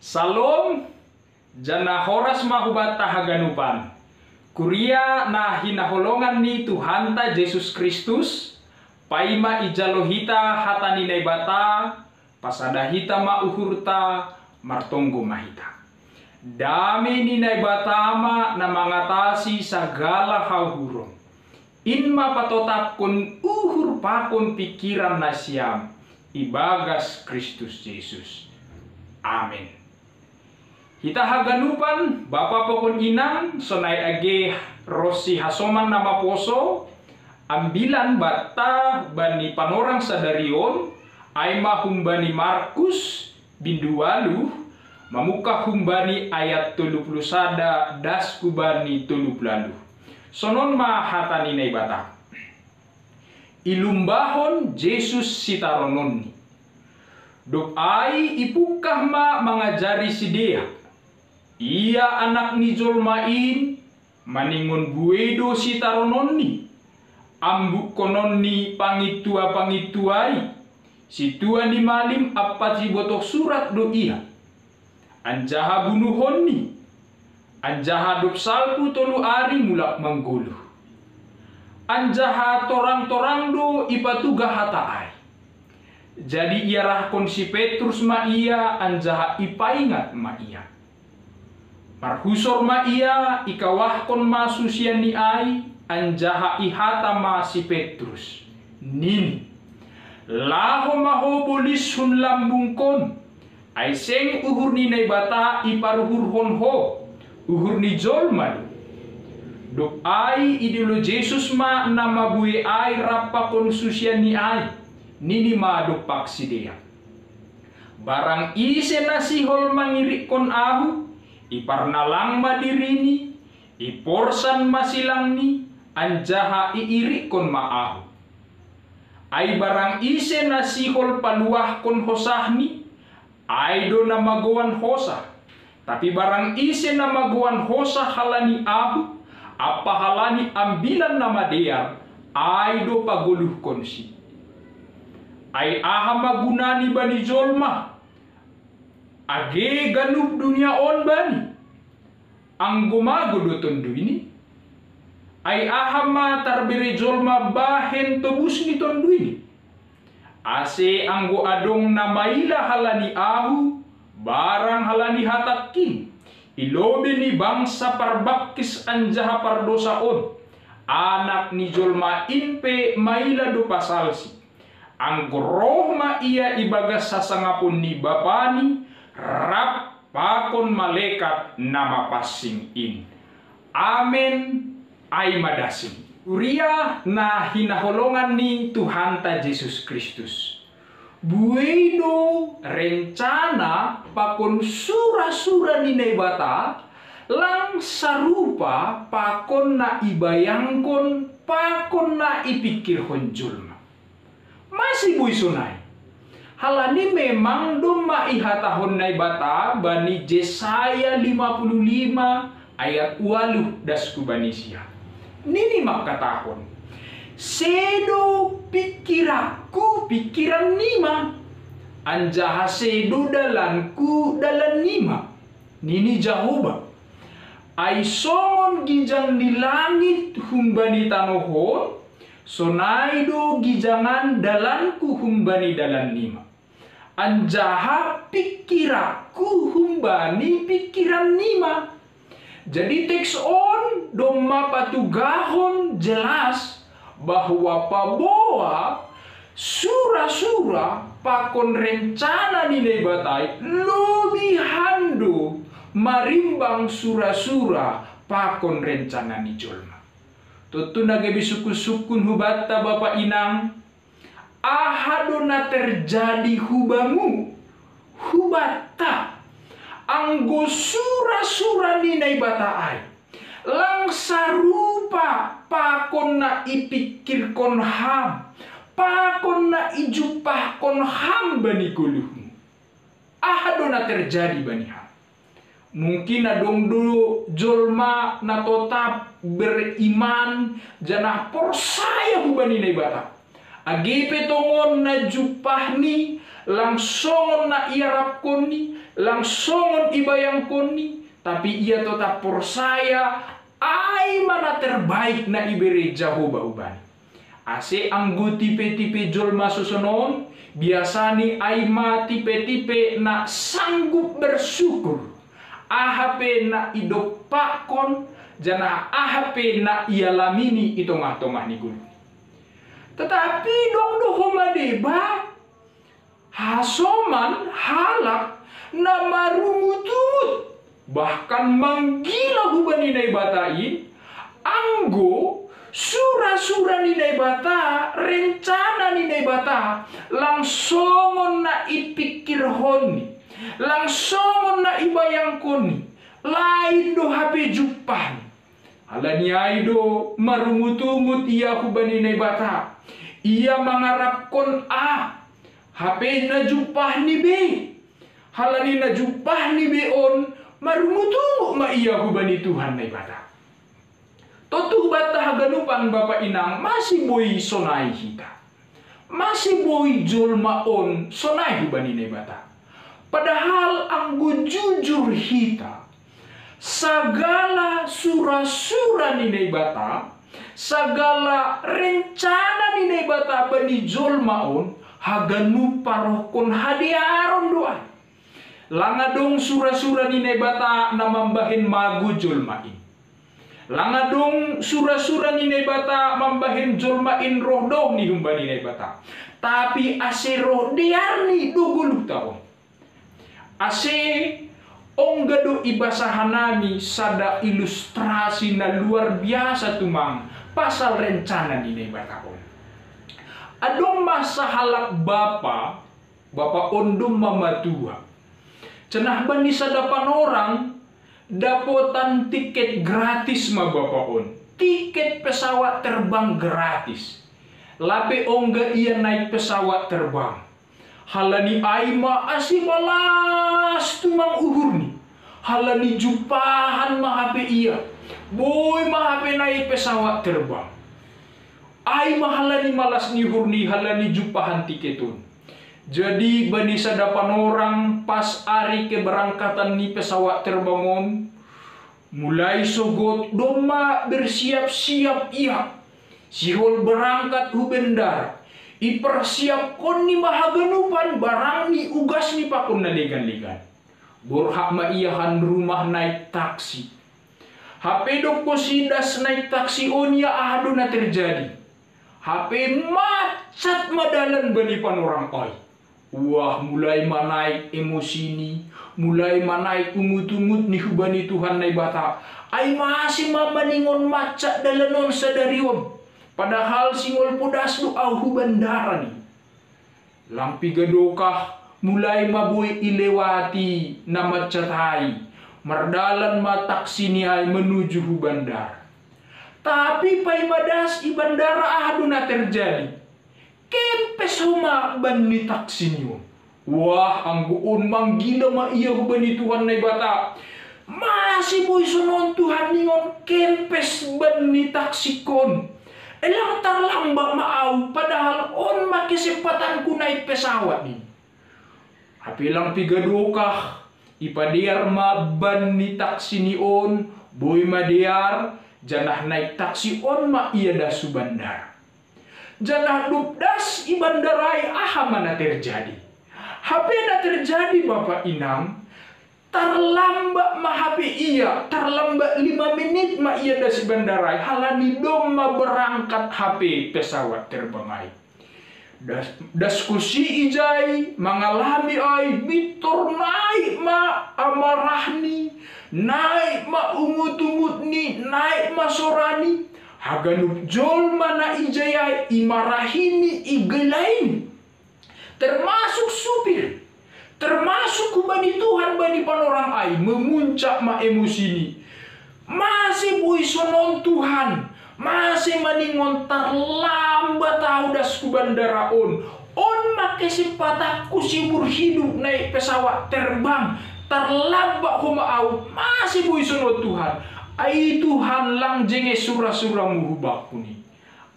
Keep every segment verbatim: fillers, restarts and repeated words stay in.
Salom, janah horas ma hubanta haganupan. Kuria na hinaholongan ni Tuhanta Jesus Kristus, paima ijalo hita hata ni Naibata, pasada hita ma uhurta, martonggo ma hita. Dame ni Naibata ma na mangatasi sagala hauhuron. In ma patotapkon uhur pakon pingkiran nasiam ibagas Kristus Jesus. Amen. Hita haganupan, bapa pakon inang, sonai age ronsi hasoman na maposo, ambilan banta bani panorang sadari on, ai ma humbani Markus, bindu ualuh, mamungkah humbani ayat tolu puluh sada das hubani tolu puluh ualuh. Sonon ma hata ni Naibata. Ilumbahon Jesus sitarononni. Dob ai ipungkah ma mangajari sidea. Ia Anak ni jolma in, maningon buei do sitarononni, ambukkononni pangintua-pangintua i, sintua ni malim ampa sibotoh surat do ia. Anjaha bunuhonni, anjaha dob salpu tolu ari mulak manggoluh. Anjaha torang-torang do ipatugah hata ai. Jadi iarahkon si Petrus ma ia anjaha ipaingat ma ia. Marhusor ma ia, ikawahkon ma susianni ai, anjaha ihata ma si Petrus, nini: Laho ma ho bolishon lambungkon, ai seng uhur ni Naibata iparuhurhon ho, uhur ni jolma do. Dob ai idilo Jesus ma na mabuei ai rap pakon susianni ai, nini ma dompak sidea: Barang ise na sihol mangirikkon ahu, iparnalang ma dirini, iporsan ma silangni, anjaha iirikkon ma ahu. Ai barang ise na sihol paluahkon hosahni, ai do na magouan hosah. Tapi barang ise na magouan hosah halani ahu, ampa halani Ambilan Namadear, ai do pagoluhkonsi. Ai aha ma gunani bani jolma, age ganup dunia on bani? Anggo mago do tonduyni. Ai aha ma tarbere jolma bahen tobus ni tonduyni? Ase anggo adong na maila halani ahu, barang halani hatangkin, i lobei ni bangsa parbangkis anjaha pardosa on, Anak ni jolma in pe maila do pasalsi. Anggo roh ma ia ibagas hasangapon ni Bapani, rap pakon malekat na mapansing in. Amen. Ai ma dasing. Kuria na hinaholongan ni Tuhanta Jesus Kristus. Buei do rencana pakon sura-sura ni Naibata, lang sarupa pakon na ibayangkon pakon na ipingkirhon jolma. Mase boi sonai? Halani memang domma ihatahon Naibata bani Jesaya lima puluh lima ayat ualuh das hubani sia. Nini mangkatahon: Sedo pingkiranku pingkirannima, anjaha sedo dalanku dalannima, nini Jahowa. Ai songon gijang ni langit humbani tanoh on, sonai do gijangan dalanku humbani dalannima, anjaha pingkiranku humbani pingkirannima. Jadi teks on domma patugahon jelas bahwa paboa sura-sura pakon rencana ni Naibata i lobihan do marimbang sura-sura pakon rencana ni jolma. Tontu na gabe sungkun-sungkun hubanta bapa inang, aha do na terjadi hubamu, hubanta, anggo sura-sura ni Naibata ai lang sarupa pakon na ipingkirkon ham, pakon na ijumpahkon ham bani goluhmu? Aha do na terjadi bani ham? Mungkin adong do jolma na totap beriman janah porsaya hubani Naibata. Age pe tongon na jumpahni Lang songon na iarapkonni, lang songon ibayangkonni, tapi ia tetap porsaya ai ma na terbaik na ibere Jahowa ubani. Ase anggo tipe-tipe jolma sosonon, biasani ai ma tipe-tipe na sanggup bersyukur, aha pe na idompakkon, janah aha pe na ialamini i tongah-tongah ni ngoluni. Tetapi dong do homa deba hasoman halak na marungut-ungut, bahkan manggila hubani Naibata in, anggo sura-sura ni Naibata, rencana ni Naibata, lang songon na ipikirhonni, lang songon na ibayangkonni, lain do hape jumpahni. Halani ai do marungut-ungut ia hubani Naibata. Ia mangarapkon A, hape na jumpahni B. Halani na jumpahni B on, marungut-ungut ma ia hubani Tuhan Naibata. Tontu hubanta haganupan bapa inang, mase boi sonai hita. Mase boi jolma on sonai hubani Naibata. Padahal anggo jujur hita, sagala sura-sura ni Naibata, sagala rencana ni Naibata bani jolma on, haganup parohkon hadearon do ai. Lang adong sura-sura ni Naibata na mambahen mago jolma in. Lang adong sura-sura ni Naibata mambahen jolma in roh do ni humbani Naibata. Tapi ase roh dearni do goluhta on. Ase ongga do ibasa hanami sada ilustrasi na luar biasa tumang pasal rencana ni Naibata on. Adong ma sahalak bapa, bapa on domma matua. Cenah bani sada panorang, dapotan tiket gratis ma bapa on. Tiket pesawat terbang gratis. Lape ongga ia naik pesawat terbang. Halani ai ma ase malas tumang uhurni. Halani jumpahan ma hape ia. Boi ma hape naik pesawat terbang. Ai ma halani malas ni uhurni, halani jumpahan tiket on. Jadi bani sada panorang, pas ari keberangkatan ni pesawat terbang on, mulai sogot domma bersiap-siap ia. Sihol berangkat hu bandara, ipersiapkonni ma haganupan barangni, ugasni pakon na legan-legan. Borhat ma ia han rumah naik taksi. Hape dob posi das naik taksi on ia, aha do na terjadi? Hape macet ma dalan bani panorang ai. Wah, mulai ma naik emosini, mulai ma naik ungut-ungutni hubani Tuhan Naibata. Ai mase ma maningon macet dalan on sadari on, padahal singol podas do ahu hu bandara ni. Lang piga dokah, mulai ma boi ilewati na macet ai, mardalan ma taksini ai menuju hu bandara. Tapi paima das i bandara, aha do na terjadi? Kempes homa ban ni taksini on. Wah, anggo on manggila ma ia hubani Tuhan Naibata. Mase boi sonon Tuhan, ningon kempes ban ni taksikkon? Elang tarlambat ma au, padahal on ma kesempatanku naik pesawat ni. Hape lang piga dokah, ipadear ma ban ni taksini on, boi ma dear, janah naik taksi on ma ia das hu bandara. Janah dob das i bandara ai, aha ma na terjadi? Hape na terjadi, bapa inang, tarlambat ma hape ia, tarlambat lima menit ma ia das i bandara ai, halani domma berangkat hape pesawat terbang ai. Das, das kusi ijai, mangalami ai, mintor naik ma amarahni, naik ma ungut-ungutni, naik ma sorani. Haganup jolma na ijai ai imarahini, igelaini. Termasuk supir, termasuk hubani Tuhan, bani panorang ai, memuncak ma emosini. Mase boi sonon Tuhan? Mase maningon tarlambat au das hu bandara on? On ma kesempatanku seumur hidup naik pesawat terbang, tarlambat homa au, mase boi sonon Tuhan? Ai Tuhan, lang jenge sura-suramu hu bakku ni.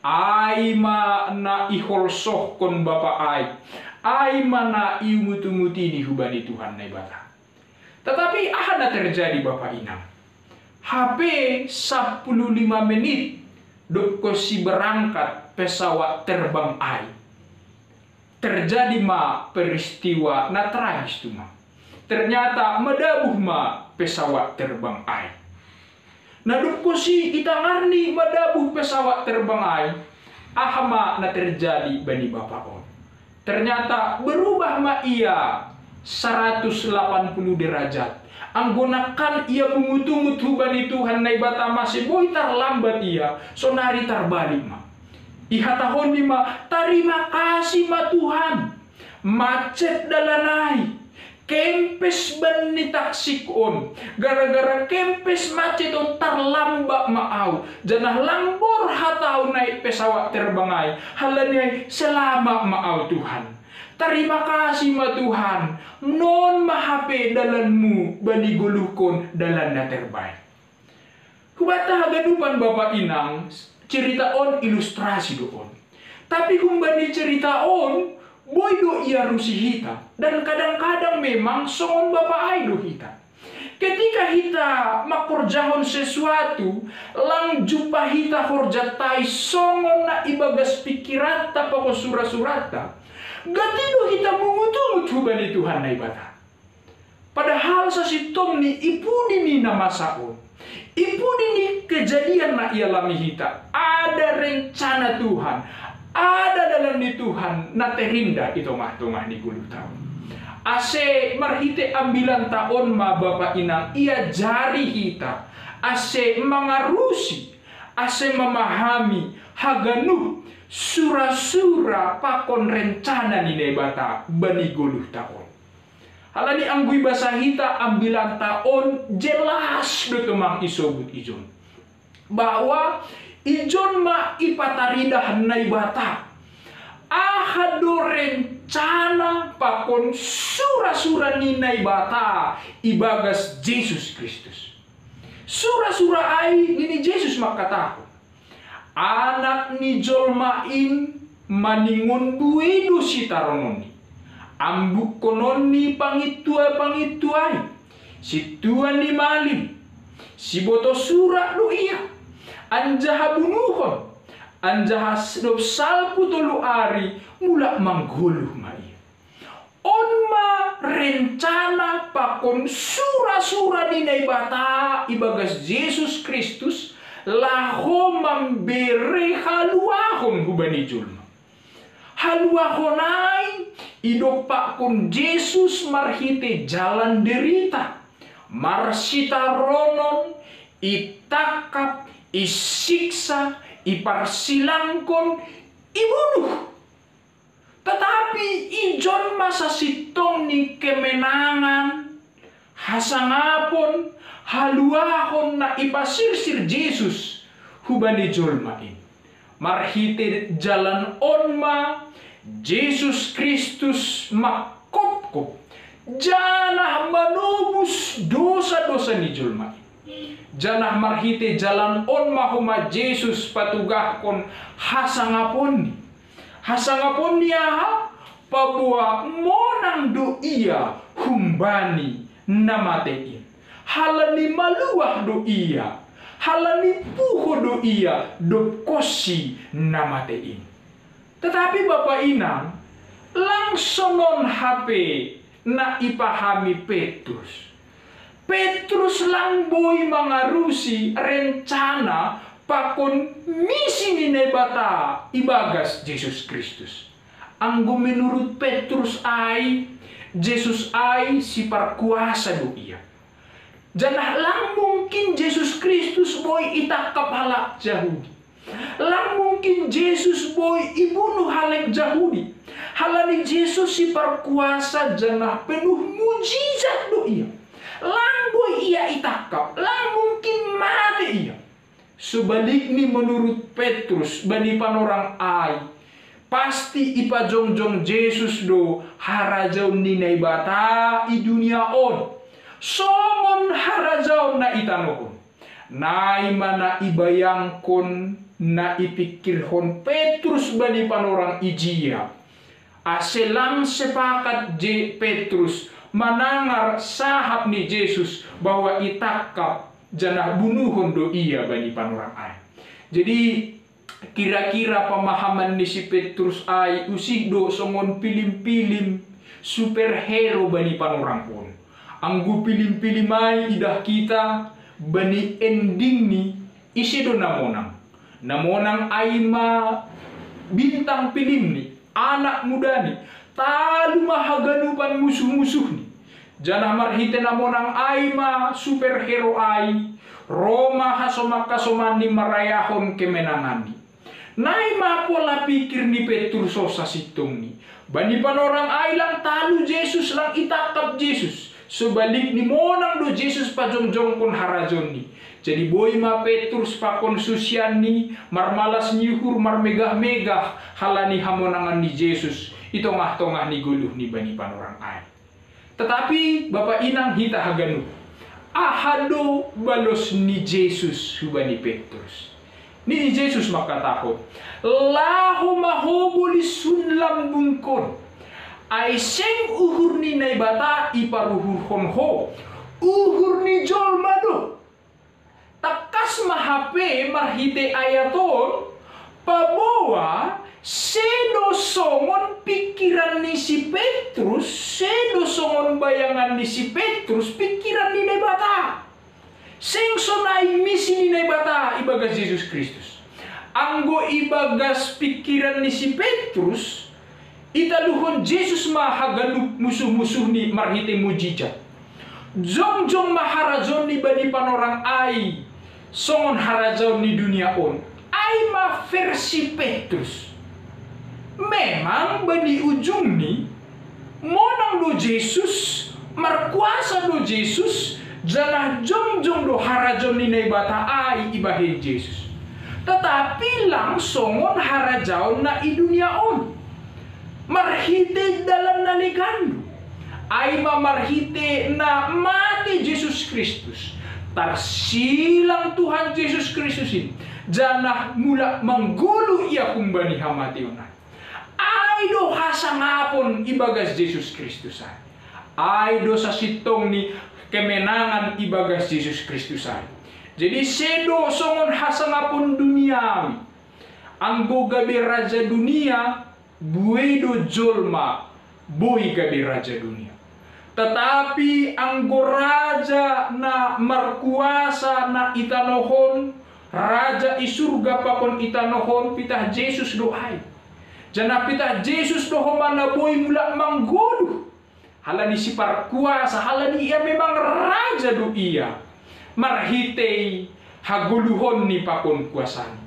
Ai ma na iholsohkon bapa ai. Ai ma na iungut-ungut ini hubani Tuhan Naibata. Tetapi aha na terjadi, Bapa Inang? Hape sapuluh lima menit dob konsi berangkat pesawat terbang ai, terjadi ma peristiwa na tragis tuma. Ternyata madabuh ma pesawat terbang ai. Na dob konsi itangarni madabuh pesawat terbang ai, aha ma na terjadi bani bapa on? Ternyata berubah ma ia saratus lapan puluh derajat. Anggo nangkin ia mungut-ungut hubani Tuhan Naibata mase boi tarlambat ia, sonari tarbalik ma. Ihatahonni ma, "Tarima kasih ma Tuhan. Macet dalan ai. Kempes ban ni taksik on. Gara-gara kempes macet on tarlambat ma au. Janah lang borhat au naik pesawat terbang ai. Halani ai selamat ma au, Tuhan. Tarima kasih ma Tuhan. Non ma hape dalanmu bani goluhkon dalan na terbaik." Hubanta haganupan, Bapa Inang, cerita on ilustrasi do on. Tapi humbani cerita on, boi do iarusi hita, dan kadang-kadang memang songon bapa ai do hita. Ketika hita mangkorjahon sesuatu, lang jumpah hita horjanta i songon na ibagas pikiranta pakon sura-suranta, gati do hita mungut-ungut hubani Tuhan Naibata. Padahal sasintongni i pudi ni na masa on, i pudi ni kejadian na ialami hita, ada rencana Tuhan, ada dalan ni Tuhan na terindah i tongah-tongah ni goluhta on. Ase marhite ambilanta on ma, Bapa Inang, iajari hita ase mangarusi, ase mamahami haganup sura-sura pakon rencana ni Naibata bani goluhta on. Halani anggo ibasa hita ambilanta on, jelas do tumang isobut ijon, bahwa ijon ma ipataridah Naibata, aha do rencana pakon sura-sura ni Naibata ibagas Jesus Kristus. Sura-sura ai nini Jesus mangkatahon, Anak ni jolma in maningon buei do sitarononni, ambukkononni pangintua-pangintua i, sintua ni malim, sibotoh surat do ia, anjaha bunuhon, anjaha dob salpu tolu ari mulak manggoluh ma ia. On ma rencana pakon sura-sura ni Naibata ibagas Jesus Kristus, laho mambere haluahon hubani jolma. Haluahon ai idompakkon Jesus marhite jalan derita, marsitaronon, itangkap, isiksa, iparsilangkon, ibunuh. Tetapi ijon ma sasintong ni kemenangan, hasangapon, haluahon na ipasirsir Jesus hubani jolma in. Marhite jalan on ma Jesus Kristus mangkopkop janah manobus dosa-dosa ni jolma in. Janah marhite jalan on ma homa Jesus patugahkon hasangaponni. Hasangaponni aha? Paboa monang do ia humbani na mate in. Halani maluah do ia, halani puho do ia dob konsi na mate in. Tetapi Bapa Inang, lang sonon hape na ipahami Petrus. Petrus lang boi mangarusi rencana pakon misi ni Naibata ibagas Jesus Kristus. Anggo menurut Petrus ai, Jesus ai siparkuasa do ia. Janah lang mungkin Jesus Kristus boi itangkap halak Jahudi. Lang mungkin Jesus boi ibunuh halak Jahudi. Halani Jesus siparkuasa janah penuh mujizat do ia. Lang boi ia itangkap, lang mungkin mate ia. Sebalikni menurut Petrus bani panorang ai, pasti ipajongjong Jesus do harajaon ni Naibata i dunia on, songon harajaon na i tanoh on. Nai ma na ibayangkon, na ipingkirhon Petrus bani panorang ijia. Ase lang sepakat je Petrus manangar sahap ni Jesus bahwa itangkap janah bunuhon do ia bani panorang ai. Jadi, kira-kira pamahaman ni si Petrus ai usih do songon pilim-pilim superhero bani panorang on. Anggo pilim-pilim ai idah hita, bani endingni, ise do na monang? Na monang ai ma bintang pilimni, anak mudani, talu ma haganupan musuh-musuhni. Janah marhite na monang ai ma superhero ai, ro ma hasoman-hasomanni marayahon kemenanganni. Nai ma pola pikir ni Petrus on sasintongni. Bani panorang ai lang talu Jesus, lang itangkap Jesus. Sebalikni, monang do Jesus pajongjongkon harajaonni. Jadi boi ma Petrus pakon susianni marmalas ni uhur, marmegah-megah halani hamonangan ni Jesus i tongah-tongah ni goluh ni bani panorang ai. Tetapi, Bapa Inang, hita haganup, aha do balos ni Jesus hubani Petrus? Nini Jesus mangkatahon, laho ma ho bolis hun lambungkon. Ai seng uhur ni Naibata iparuhurhon ho, uhur ni jolma do. Tangkas ma hape marhite ayat on, paboa sedo songon pikiran ni si Petrus, sedo songon bayangan ni si Petrus pikiran ni Naibata. Seng sonai misi ni Naibata ibagas Jesus Kristus. Anggo ibagas pikiran ni si Petrus, italuhon Jesus ma haganup musuh-musuhni marhite mujijat. Jongjong ma harajaonni bani panorang ai, songon harajaon ni dunia on. Ai ma versi Petrus. Memang bani ujungni, monang do Jesus, markuasa do Jesus, janah jongjong do harajaon ni Naibata ai ibahen Jesus. Tetapi lang songon harajaon na i dunia on. Marhite dalan na legan do. Ai ma marhite na mate Jesus Kristus. Tarsilang Tuhan Jesus Kristus in, janah mulak manggoluh ia humbani hamateon ai. Ai do hasangapon ibagas Jesus Kristus ai. Ai do sasintongni kemenangan ibagas Jesus Kristus ai. Jadi sedo songon hasangapon duniawi. Anggo gabe raja dunia, buei do jolma boi gabe raja dunia. Tetapi anggo raja na markuasa na i tanoh on, raja i surga pakon i tanoh on, pitah Jesus do ai. Janah pitah Jesus do homa na boi mulak manggoluh. Halani siparkuasa, halani ia memang raja do ia. Marhitei hagoluhonni pakon kuasani.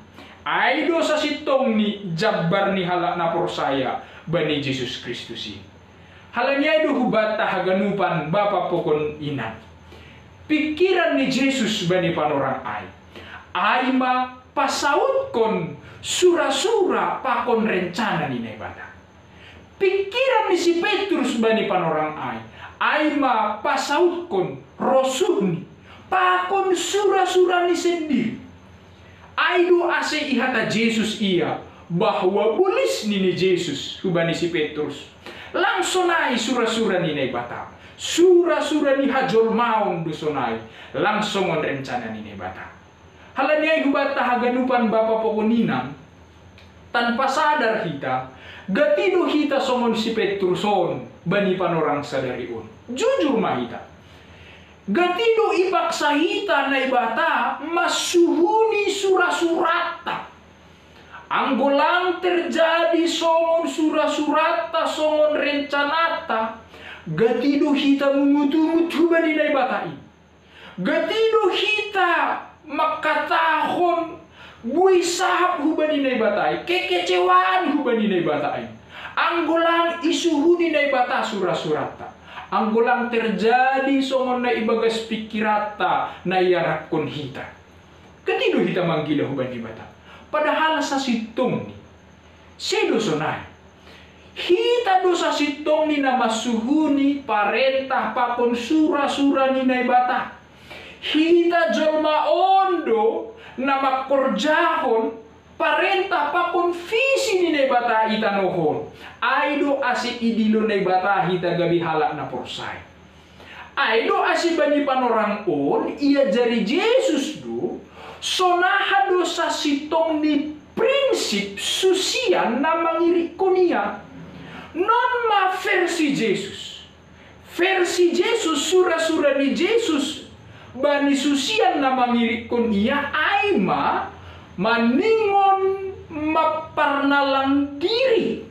Ai do sasintongni jambar ni halak na porsaya bani Jesus Kristus i. Halani ai do hubanta haganupan bapa pakon inang. Pikiran ni Jesus bani panorang ai. Ai ma pasautkon sura-sura pakon rencana ni Naibata. Pikiran ni si Petrus bani panorang ai, ai ma pasautkon rosuhni pakon sura-surani sendiri. Ai do ase ihata Jesus ia, bahwa bolis nini Jesus hubani si Petrus. Lang sonai sura-sura ni Naibata, sura-sura ni hajolmaon do sonai, lang songon rencana ni Naibata. Halani ai hubanta haganupan bapa pakon inang, tanpa sadar hita, gati do hita songon si Petrus on bani panorang sadari on. Jujur ma hita. Gati do ipaksa hita Naibata mansuhuni sura-suranta. Anggo lang terjadi songon sura-suranta, songon rencananta, gati do hita mungut-ungut hubani Naibata i. Gati do hita mangkatahon buei sahap hubani Naibata i, kekecewaan hubani Naibata i. Anggo lang isuhuni Naibata sura-suranta. Anggo lang terjadi songon na ibagas pikiranta na iarapkon hita. Gati do hita manggila hubani Naibata. Padahal sasintongni, sedo sonai. Hita do sasintongni na mansuhuni parentah pakon sura-sura ni Naibata. Hita jolma on do na mangkorjahon parentah pakon visi ni Naibata i tanoh on. Ai do ase idilo Naibata hita gabe halak na porsaya. Ai do ase bani panorang on iajari Jesus do, sonaha do sasintong ni prinsip susian na mangirikkon ia. Non ma versi Jesus. Versi Jesus, sura-sura ni Jesus bani susian na mangirikkon ia ai ma maningon mamparnalang diri.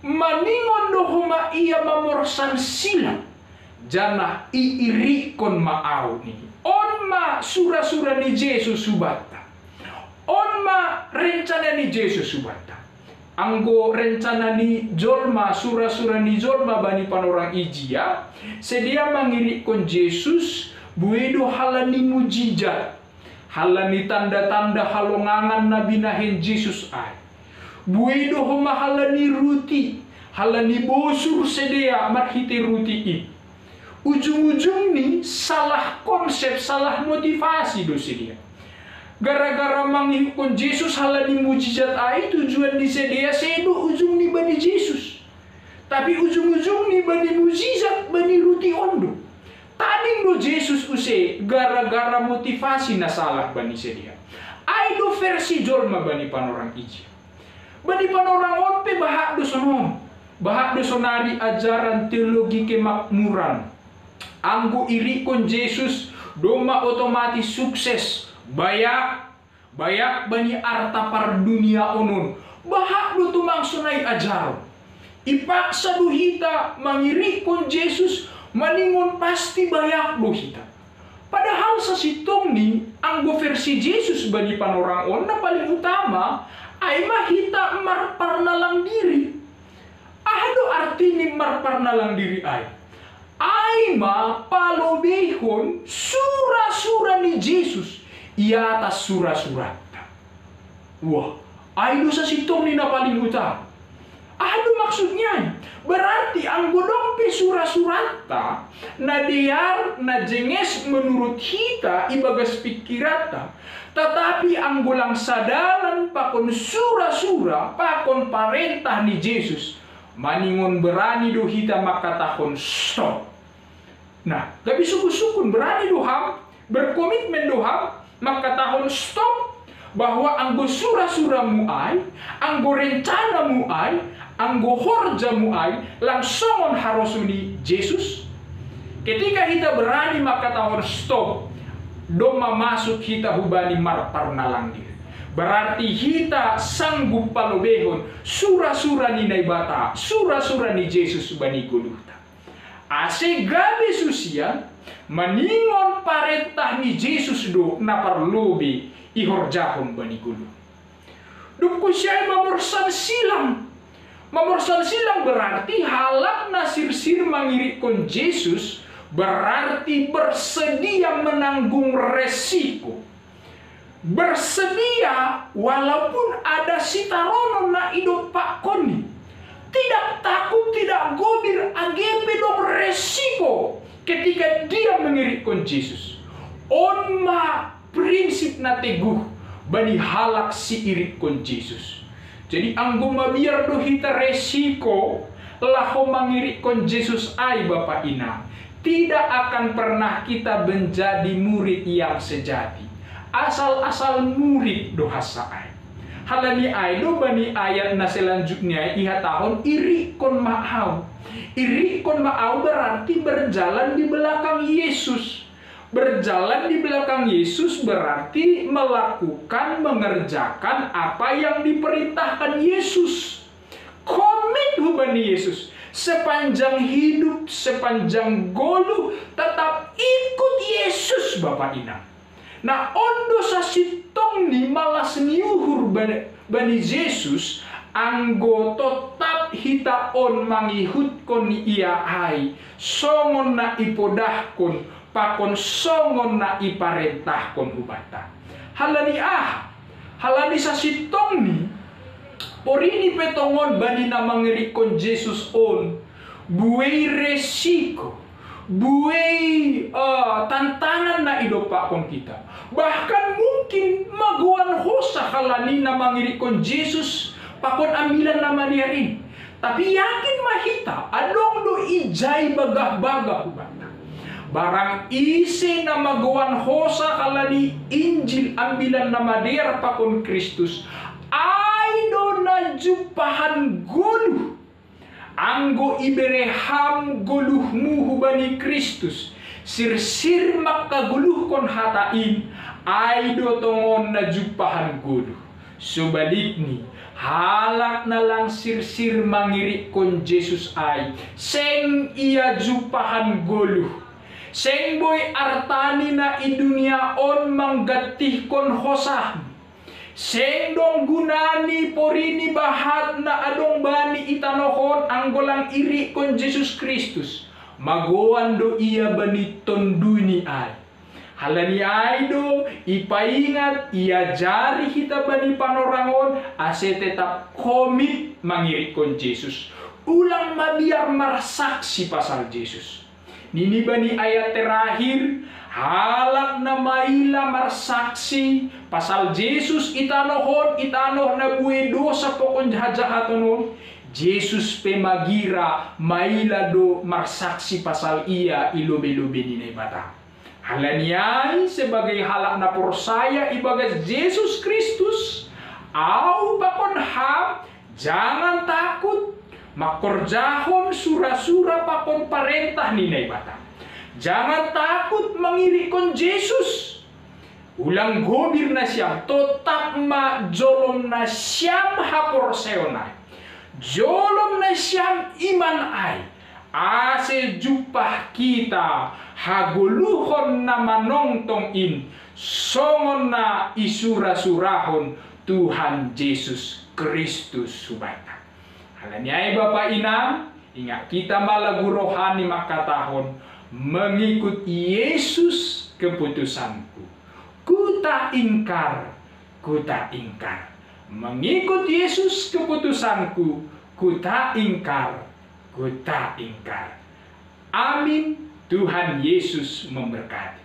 Maningon do homa ia mamorsan silang, janah iirikkon ma ahu nini. On ma sura-sura ni Jesus hubanta. On ma rencana ni Jesus hubanta. Anggo rencana ni jolma, sura-sura ni jolma bani panorang ijia, sidea mangirikkon Jesus, buei do halani mujizat, halani tanda-tanda halongangan na binahen Jesus ai. Buei do homa halani ruti, halani bosur sidea marhitei ruti i. Ujung-ujungni salah konsep, salah motivasi do sidea. Gara-gara mangihutkon Jesus halani mujizat ai, tujuan ni sidea sedo ujungni bani Jesus. Tapi ujung-ujungni bani mujizat, bani ruti on do. Tading do Jesus use gara-gara motivasi na salah bani sidea. Ai do versi jolma bani panorang ijia. Bani panorang on pe bahat do sonon. Bahat do sonari ajaran teologi kemakmuran. Anggo irikkon Jesus, domma otomatis sukses, bayak, bayak bani arta parduniaon on. Bahat do tumang sonai ajaron. Ipaksa do hita mangirikkon Jesus, maningon pasti bayak do hita. Padahal sasintongni anggo versi Jesus bani panorang on na paling utama, ai ma hita marparnalang diri. Aha do artini marparnalang diri ai? Ai ma palobehon sura-sura ni Jesus i atas sura-suranta. Wah, ai do sasintongni na paling utama. Aha do maksudnya ai? Berarti anggo dong pe sura-suranta na dear, na jenges menurut hita ibagas pikiranta, tatapi anggo lang sadalan pakon sura-sura, pakon parentah ni Jesus, maningon berani do hita mangkatahon stop. Nah, gabe sukun-sukun, berani do ham, berkomitmen do ham mangkatahon stop, bahwa anggo sura-suramu ai, anggo rencanamu ai, anggo horjamu ai, lang songon harosuh ni Jesus? Ketika hita berani mangkatahon stop, domma masuk hita hubani marparnalang diri. Berarti hita sanggup palobehon sura-sura ni Naibata, sura-sura ni Jesus bani goluhta. Ase gabe susian, maningon parentah ni Jesus do na parlobei ihorjahon bani goluh. Dob kusiai mamorsan silang. Mamorsan silang berarti halak na sirsir mangirikkon Jesus, berarti bersedia menanggung resiko. Bersedia walaupun ada sitaronon na idompakkonni. Tidak takut, tidak gobir, age pe dong resiko ketika dia mengirikkon Jesus. On ma prinsip na teguh bani halak siirikkon Jesus. Jadi anggo mabiar do hita resiko laho mangirikkon Jesus ai, Bapa Inang, tidak akan pernah kita menjadi murid yang sejati. Asal-asal murid do hansa ai. Halani ai do bani ayat na selanjutnya ai ihatahon, irikkon ma ahu. Irikkon ma ahu berarti berjalan di belakang Yesus. Berjalan di belakang Yesus berarti melakukan, mengerjakan apa yang diperintahkan Yesus. Komit hubani Yesus. Sepanjang hidup, sepanjang goluh, tetap ikut Yesus, Bapa Inang. Nah, on do sasintongni malas ni uhur bani, bani Jesus, anggo totap hita on mangihutkon ia ai, songon na ipodahkon, pakon songon na iparentahkon hubanta. Halani aha? Halani sasintongni, porini pe tongon bani na mangirikkon Jesus on, buei resiko, buei, eh, tantangan na idompakkon hita. Bahkan mungkin Yakin magoan hosa halani na mangirikkon Jesus pakon Ambilan Namadear i. Tapi yakin ma hita adong do ijai bagah-bagah hubanta. Barang ise na magoan hosa halani Injil Ambilan Namadear pakon Kristus, ai do na jumpahan goluh. Anggo ibere ham goluhmu hubani Kristus, sirsir mangkagoluhkon hata in, ai do tongon na jumpahan goluh. Sobalikni, halak na lang sirsir mangirikkon Jesus ai, seng ia jumpahan goluh. Seng boi artani na i dunia on manggantihkon hosahmu. Seng dong gunani porini bahat na adong bani i tanoh on anggo lang irikkon Jesus Kristus. Magoan do ia bani tonduni ai. Halani ai do ipaingat, iajari hita bani panorang on ase tetap komit mangirikkon Jesus. Ulang mabiar marsaksi pasal Jesus. Nini bani ayat terakhir, halak na maila marsaksi pasal Jesus i tanoh on, i tanoh na buei dosa pakon hajahaton on, Jesus pe magira maila do marsaksi pasal ia i lobei-lobei ni Naibata. Halani ai sebagai halak na porsaya ibagas Jesus Kristus, au pakon ham jangan takut mangkorjahon sura-sura pakon parentah ni Naibata. Jangan takut mangirikkon Jesus. Ulang gobir nasiam, totap ma jolom nasiam haporsayaon ai. Jolom nasiam iman ai. Ase jumpah hita hagoluhon na manongtong in songon na isura-surahon Tuhan Jesus Kristus hubanta. Halani ai bapa inang, ingat hita ma lagu rohani mangkatahon, mengikut Yesus keputusanku. Ku tak ingkar, ku tak ingkar. Mengikut Yesus keputusanku, ku tak ingkar, ku tak ingkar. Amin. Tuhan Yesus memberkati.